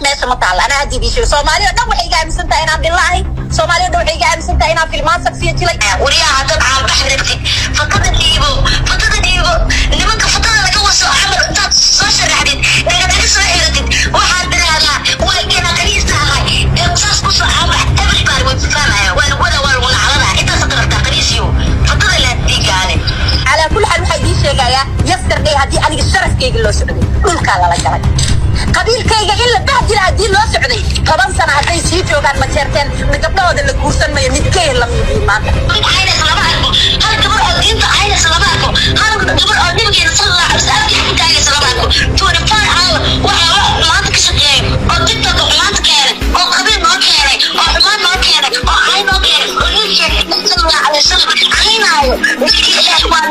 Meesha ma taalla. Anaa hadda idiin sheego, Soomaali oo dhan waxay iga aaminsan tahay inaan dhilla ahay. Soomaali oo dhan waxay iga aaminsan tahay inaan filmaan saksiya jilay. Wariyaha, haddaad caanbax rabtid, fatada dhiibo, fatada dhiibo. Nimanka fatada laga waso camal intaad soo sharaxdid, dhagadhaga soo xiratid, waxaad tiraahdaa waa kena qaniista ahay ee saas ku soo caanbax. Everybody way fahmaya, waa lagu wada, waa lagu nacladaa. Intaasaad rabtaa, qaniisiyo fatada laa dhiigaane. Calaa kulli xaal, waxaa idiin sheegayaa, yesterday haddii aniga sharafkayga loo socday, dhulkaa lala galay. Qabiilkayga in la bahdila haddii loo socday, 10 sana hadday sii joogaan Majeerteen, gabdhahooda la guursan mayo. Midgey la mid maanta. Mid caynaysa lama arko, hal gabar oo diinta caynaysa lama arko, hal gabar oo Nabigeena sala Allah alay wasalam afkiisa ku taagaysa lama arko. 24 hour waxaa wax xumaanta ka shaqeeyay oo TikTok xumaanta keenay oo qabiil noo keenay oo xumaan noo keenay oo cayn noo keenay oo Nabigeena sala Allah alay wasalam caynaayo. Dadka Ilaahay waa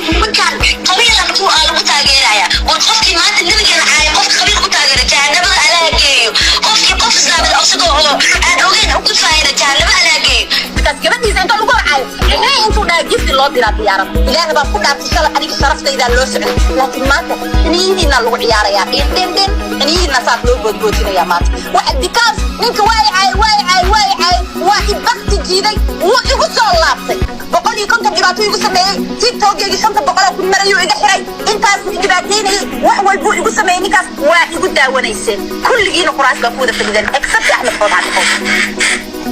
nimankaan qabiila lagu taageeraya. War qofkii maanta Nabigeena caaya, qofka qabiil ku taageera, jahanabada Allaha geeyo. Qofkii qof islaamid isagoo oo aan ogeyn u kufaayana, jahanabo Allaha geeyo. Markaas gabadhiisa inta lagu horcaayo, xigee intuu dhaha gifti loo diraa diyaarad. Ilaah baan ku dhaartay, shalay aniga sharaftaydaa loo socday, laakiin maanta xiniyihiinaa lagu ciyaarayaa. Dhin dhin dhin, xiniyihiina saas loo boodboodinayaa maanta. Waxa because ninka waa i caay, waa i caay, waa i caay, waa i bakti jiiday, wuu igu soo laabtay. 150 dhibaato igu sameeyey. TikTokgeygii 500 oo kun marayuu iga xiray. Intaasuu i dhibaateynayey, wax walbuu igu sameeyey ninkaas. Waa igu daawanayseen kulligiina, quraas baa ku wada fadhideen, except Axmed Food Cabdiqow.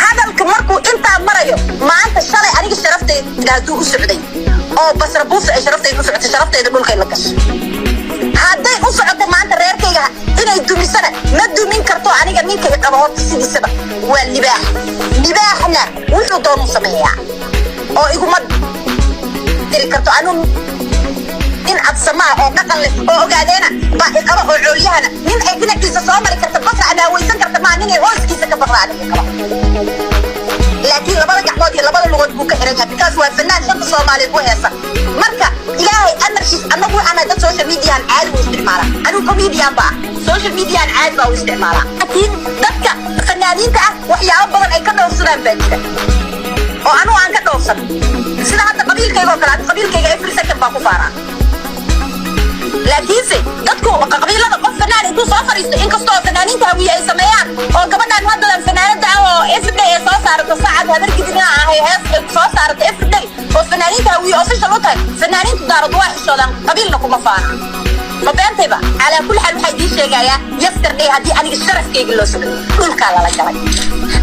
Hadalka markuu intaa marayo maanta, shalay aniga sharaftayda hadduu u socday oo Basra Buusa ay sharaftayda u socotay, sharaftayda dhulkay la gashay. Hadday u socoto maanta reerkayga inay dumisana, ma dumin karto. Aniga ninka i qaba horta sidiisaba waa libaax. Libaaxna wuxuu doonuu sameeyaa oo iguma diri karto. Anuu nin absamaa oo dhaqan leh oo ogaadeena baa iqaba oo coolyahana. Nin ay dhinaciisa soo mari karta Basra ama hawaysan karta maa, nin ay hooskiisa ka baqda aniga qaba. Laakiin labada gacmood iyo labada lugood buu ka xiran yahay, because waa fanaan shanta Soomaaliyeed u heesa. Marka Ilaahay amarkiis, annagu waxaan nahay dad social mediahan caadi u isticmaala. Anigu comedian ba ah, social mediahan caadi baa u isticmaalaa. Laakiin dadka fanaaniinta ah waxyaabo badan ay ka dhowrsadaan baa jira oo anugu aan ka dhowrsan, sida hadda qabiilkayga oo kale. Hadda qabiilkayga every second baa ku faaraa, laakiinse dadku qabiilada qof fanaan intuu soo fadhiisto, inkastoo fanaaniinta Hawiye ay sameeyaan oo gabadhan haddadan fanaanada ah oo everyday ay soo saarato saacad Habargidina ahay, hees ay soo saarato everyday, oo fanaaniinta Hawiye official u tahay. Fanaaniintu Daarad waa xishoodaan, qabiilna kuma faana. Ma beentayba? Calaa kulli xaal, waxaa idiin sheegayaa, yesterday haddii aniga sharafkayga loo socday, dhulkaa lala galay.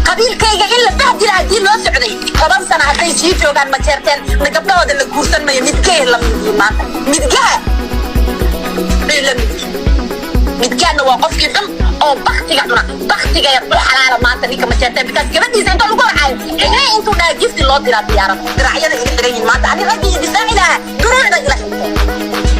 Qabiilkayga in la bahdila haddii loo socday, 10 sana hadday sii joogaan Majeerteen, gabdhahooda la guursan mayo. Midgey la mid maanta, midgaha la mid yihiin. Midgaana waa qofkii xun oo baktiga cuna, baktiga yar u xalaala maanta ninka Majeerteen, because gabadhiisa inta lagu horcaayo, xigee intuu dhaha gifti loo diraa diyaarad. Diracyada iga xiran yihiin maanta. Ani raggii difaaci lahaa duruucda ila xirtay.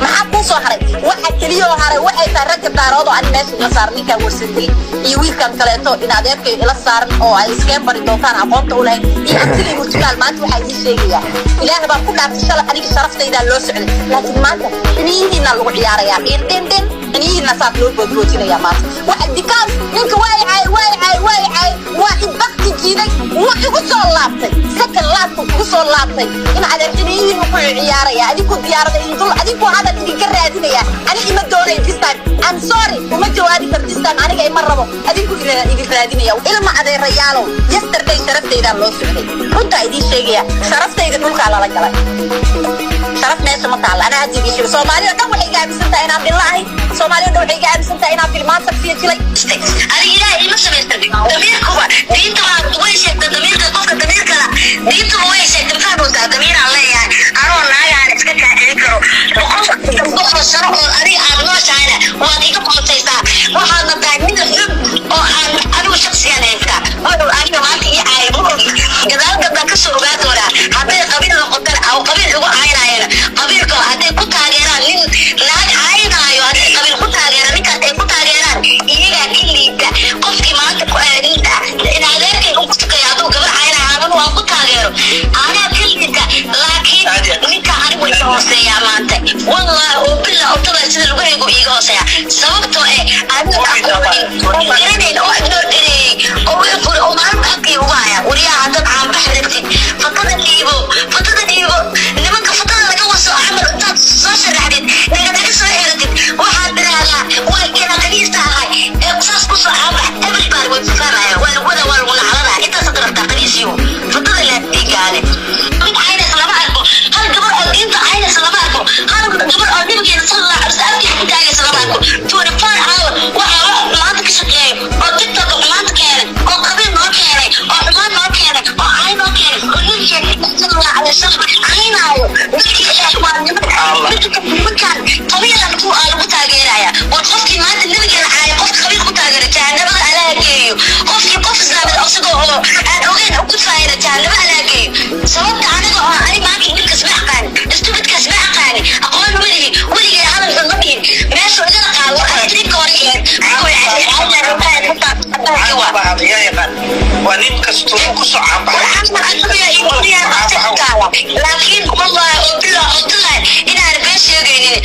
Maxaa kuu soo haray? Waxa keliyoo haray waxay tahay ragga Daarood oo ani meesha ila saaran, ninkaan Warsangeli iyo wiilkan kaleeto in adeerkay ila saaran oo ay iskeen bari doontaan aqoonta u lahayn iyo abtigay Murtugaal. Maanta waxaa idiin sheegayaa, Ilaah baan ku dhaartay, shalay aniga sharaftaydaa loo socday, laakiin maanta xiniyihiinaa lagu ciyaarayaa. Dhin dhin dhin, xiniyihiina saas loo boodboodinayaa maanta. Waxa because ninka waa i caay, waa i caay, waa i caay, waa i bakti jiiday, wuu igu soo laabtay, second laabku igu soo laabtay. In adeer xiniyihiinu ku ciyaaraya, adinku diyaarada idin adinku hadal idinka raadinaya. Ani ima doonayo this time. I'm sorry, uma jawaabi karo this time. Aniga ima rabo, adinku idin raadinaya. Ilma adeerayaalow, yesterday sharaftaydaa loo socday. Runtaa idiin sheegaya, sharaftayda dhulkaa lala galay. Sharaf meesha ma taalla. Anaa hadda idiin sheego, Soomaali oo dhan waxay iga aaminsan tahay inaan dhilla ahay. Soomaali oo dhan waxay iga aaminsan tahay inaan filmaan saksiya jilay. Adiga Ilaahay ima samaystan. Damiirkuba diinta waa way sheegta, damiirka qofka damiirkala diintuba way sheegta. Maxaa moodaa? Damiiraan leeyahay anoo naagaan iska kaacin karo 100 sano oo adiga aad nooshahayna waad iga qootaysaa. Waxaadna tahay mid xun oo aan adigu shaksiyan haystaa. Wuxuu aniga maanta ii caayay ma ogi, gadaal gabdaan kasoo ogaa doonaa. Hadday qabiil noqotana aw qabiil igu caynayana, qabiilka hadday ku taageeraan nin naag caynaayo, hadday qabiil ku taageeraan ninkaas ay ku taageeraan, iyagaa ka liita. Qofkii maanta ku in adeerkay u tukaya hadduu gabar caynaayo anigu waan ku taageero, anaa ka liita. Laakiin ninka anigu iga hooseeyaa maanta, wallahi oo billah oo tabaa, sida lugahaygu iiga hooseeya, sababtoo eh aniga aqoonin oo garanayn oo ignore gareeyey oo wixii furi oo maalinta afkii ugu haya. Wariyaha, haddaad caanbax rabtid, fatada dhiibo, fatada dhiibo. Nimanka fatada laga waso camal intaad soo sharaxdid, dhagadhaga soo xiratid, waxaad tiraahdaa waa kena qaniista ahay. Bahalki waa. Caanbaxada yaa yaqaan? Waa nin kastoo kusoo caanbaxay. Laakiin wallahi oo bilaa oo tallahi inaan been sheegaynin.